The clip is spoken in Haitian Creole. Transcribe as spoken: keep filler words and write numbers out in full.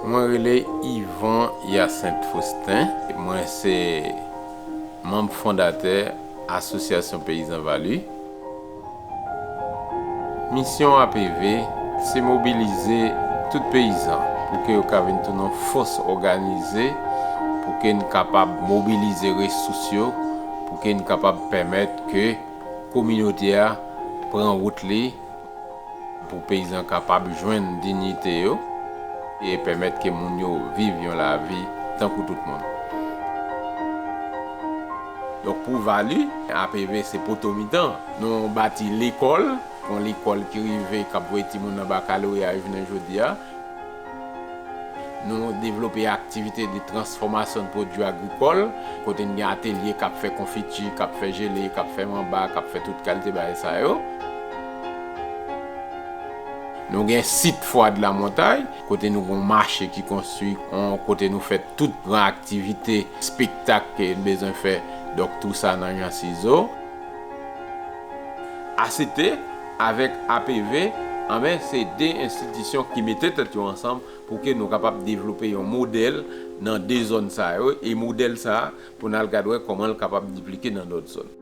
Mwen rele Yvan Hyacinthe Faustin. Mwen se manm fondatè Asosyasyon Peyizan Vali. Misyon A P V se mobilize tout peyizan pou ke yo ka vin tounen yon fòs òganize, pou ke n kapab mobilize resous yo, pou ke n kapab pèmèt ke kominote a pran wout li, pou peyizan kapab jwenn diyite yo e pèmèt ke moun yo viv yon lavi tankou tout moun. Donk, pou Vali, A P V se poto mitan. Nou bati lekòl, yon lekòl ki rive, k ap voye timoun nan bakaloreya jounen jodi a. Nou devlope aktivite de transfòmasyon de pwodui agrikòl, kote n gen atelye k ap fè konfiti, k ap fè jele, k ap fè manba, k ap fè tout kalite bagay sa yo. Nou gen sit Fwa de la Montay, kote nou gen yon mache ki konstwi, yon kote nou fè tout gran aktivite, espektak ke n bezwen fè, donk tou sa nan Jan Sizo. A C T avèk A P V, anben, se de enstitisyon ki mete tèt yo ansanm pou ke nou kapab devlope yon modèl nan de zòn sa yo, e modèl sa a, pou n al gad wè kòman l kapab diplike nan lòt zòn.